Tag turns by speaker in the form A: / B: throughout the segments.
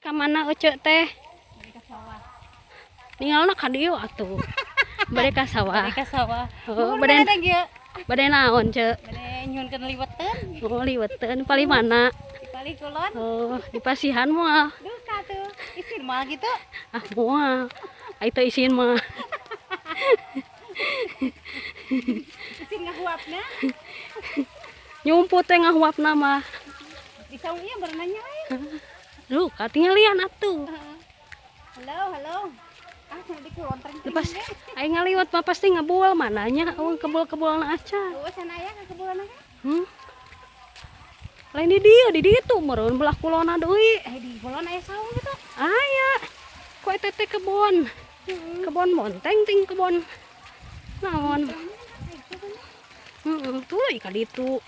A: Ka mana Ece teh?
B: Bade ka sawah.
A: Ningalna ka dieu atuh. Bade ka sawah.
B: Bade ka sawah.
A: Oh,
B: Nuhun
A: bade
B: bade ieu.
A: Bade naon, Ce?
B: Bade nyuhunkeun liweteun.
A: Oh, liweteun palih mana?
B: Di palih kulon.
A: Oh, di pasihan moal.
B: Duka tuh. Isin moal gitu.
A: Ah, moal. Ai teu isin mah.
B: Isin ngahuapna.
A: Nyumput teh ngahuapna mah.
B: Di saung ieu berenangnya lain.
A: Duh, katinggalian atuh.
B: Halo, halo. Ah, cenah di kulon tring.
A: Lepas aing ngaliwat mah pasti ngebul mananya eueuh kebul-kebulna acan.
B: Eueuh sana aya ka kebulan ka?
A: Lain di dieu, di ditu meureun belah kulonna deui.
B: Eh, di kulon aya saung gitu.
A: Aya. Ku eta teh kebon. Kebon monteng ting kebon. Naon? Heeh, tuluy ka ditu.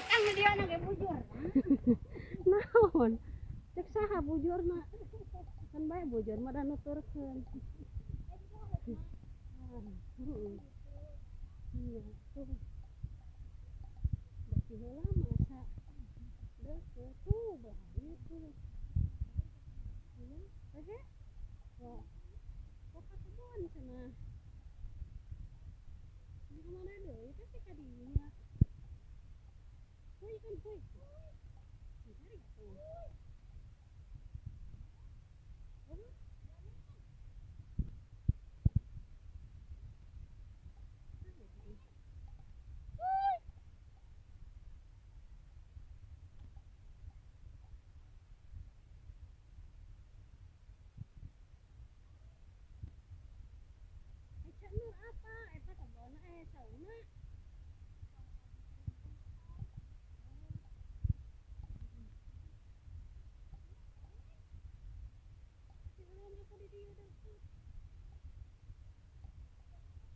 B: Kan di dieu ge bujur.
A: Naon? Cek saha bujurna? Kan bae bujur mah da nuturkeun. Heeh. Iya, tuh. Da ti heula masa deukeut tuh belah dieu tuh. Iya, oke. Wah. Kok ka kebon cenah. Ini ka mana deui teh ka dinya. Huy kan huy. Mencari tuh. Apa eta kebonna sauna. Apa di dieu deukeut?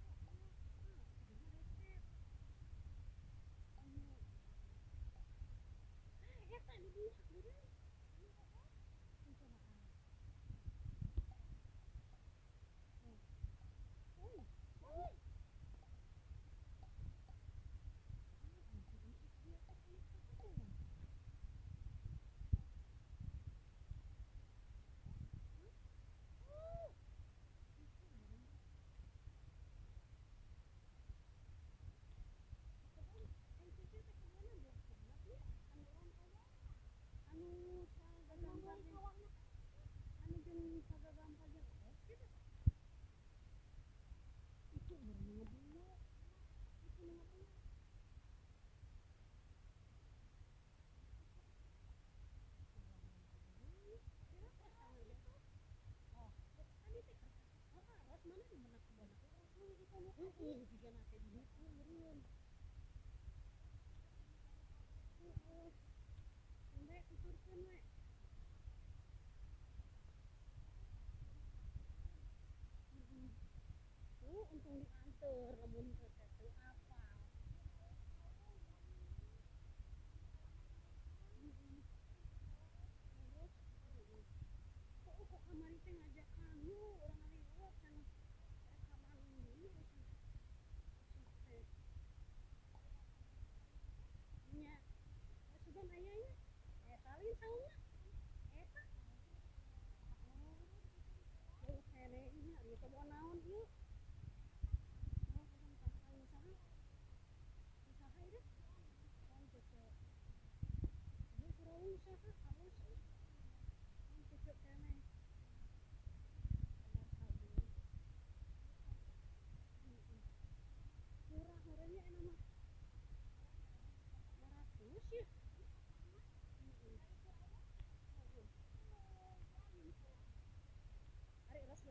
A: Eta di dieu meureun. Cobaan. Untung diantar lamun teu apal. Kok kamari teh ngajakan yuk urang ngaliwat cenah. Rek ka Bandung deui cenah. Teh. Nya, sugan aya nya. Eta lain saungna. Eta. Oh. Jauh keneh nya ieu teh boa naon ieu?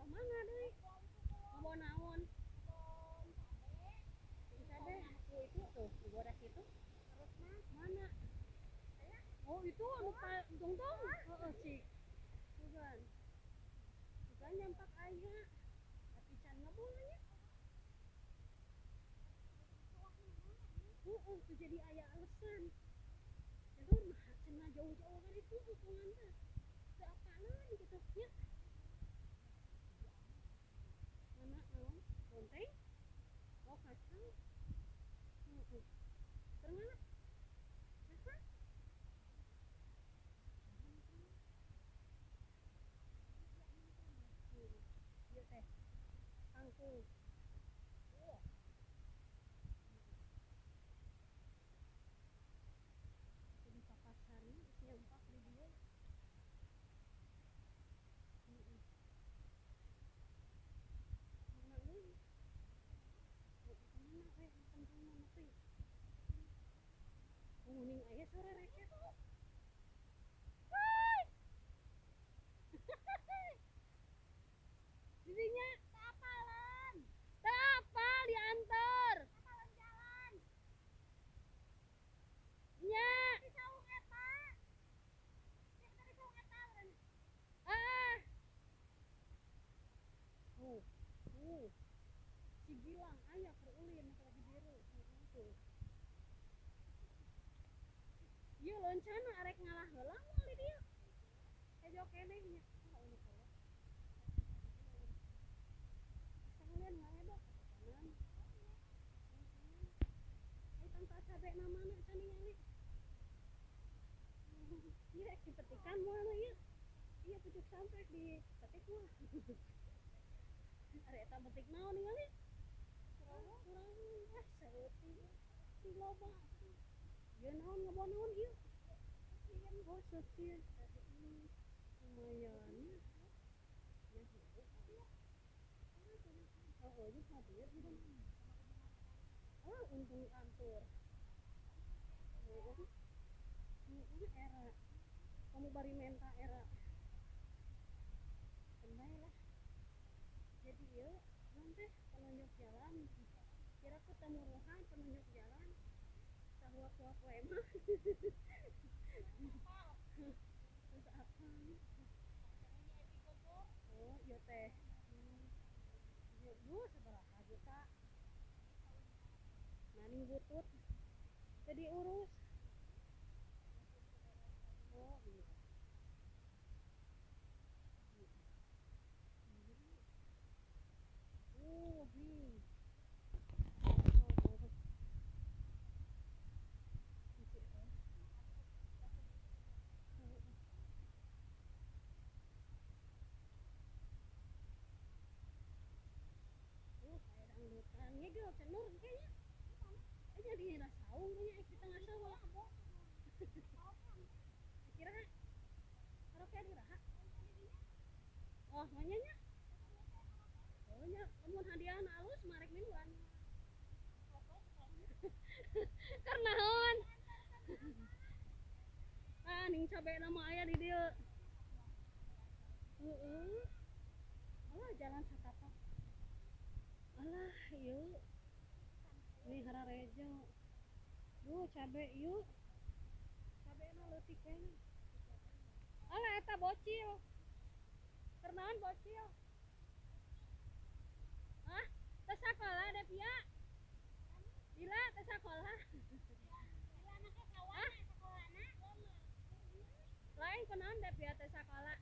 A: Mana deui? Ngabawa naon? Cabe itu tuh, di bodas itu. Mana? Oh, itu anu tungtung. Heeh, cik. Sugan. Sugan nyampak aya. Tapi can ngebul nya. Heeh, tuh jadi aya alasan. Jalur mah cenah jauh-jauh kan itu tungtungan teh. Teu apaleun gitu nya. Mana naon? Bonteng? Oh, kacang. Heeh. Keur mana? Saha? Tuh. Di pasarnya geus nyampak di dieu. Heeh. Mana euy? Kemana we kentangna nepi? Mending aya sore recet. Hai. Didinya apalan. Teu apal diantar. Apalan jalan. Nya. Di saung eta. Di saung eta. Ah. Tuh. Tuh. Si Gilang aya keur ulin keur lagi biru. Tuh. Ieu loncana arek ngalah heula moal di dieu. Hejo keneh nya. Ah eueuh kolot. Sekalian ngaredok kanan. Ai tangkal cabe na mana can ningali. Ieu rek dipetikan moal ieu. Ieu pucuk sampe rek dipetik moal. Ari eta betik naon ningali? Surawung, ah saeutik. Sing loba. Ieu naon ngebon naon ieu? Oh, seucieun. Lumayan nya. Ya heueuh. Oh, jeung hadir juga. Ah, untung kantor. Heeh. Heeh, era. Kamu bari menta era. Kendai lah. Jadi ieu naon teh penunjuk jalan. Kira ku temuruhan penunjuk jalan. Sahuak-huak we mah. Terus apa? Oh, ieu teh. Ieu duh sabaraha juta. Naning butut. Teu diurus. Oh, iya. Nih. Oh. Masih aya dangdutan. Ngegel cenur kayaknya. Aja di saung kayaknya di tengah sawah. Kira karaoke di raha. Oh, maunya nya. Oh nya, lamun hadiah alus marek miluan. Karena naon? Ah, ning cabe nama aya di dieu. Heeh. Alah jalan satapak. Alah, ieu. Ini hararejo. Duh, cabe ieu. Cabena leutik we. Alah eta bocil. Keur naon bocil? Hah? Teu sakola Devia? Dila teu sakola? Hah? Lain kunaon Devia teu sakola?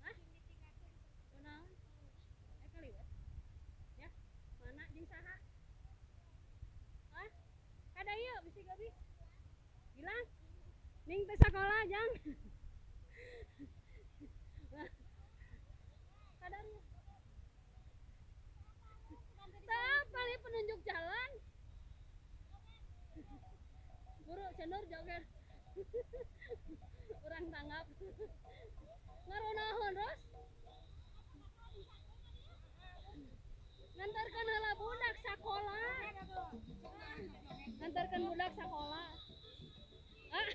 A: Hah? Kunaon? Kaliwat. Ya, mana jeung saha? Hah? Kada ieu bisi gabi. Gilang. Ning teu sakola jang. Kadarieu. Teu paling penunjuk jalan. Buru cenur joget. Urang tanggap. Ngarunaon, Ros? Ngantarkeun heula budak sakola. Ngantarkeun budak sakola. Ah.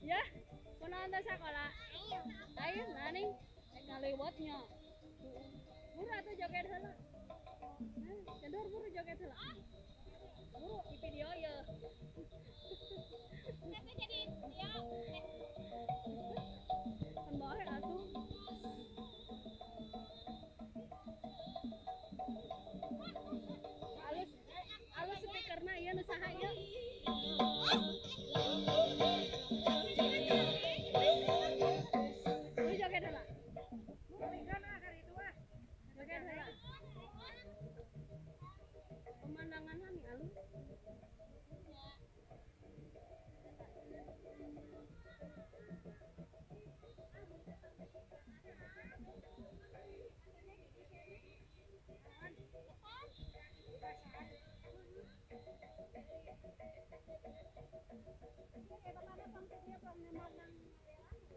A: Ya, kunaon teh sakola? Ayo, naning rek ngaliwatnya. Buru atuh joget heula. Cendur buru joget heula. Buru di video ya.
B: Jadi ya.
A: Kan bae atuh. Alus alus speakerna ieu nu saha ieu? Buru joget heula. Joget heula. Pemandanganna nih alus. Eh, bapakna pang dia pang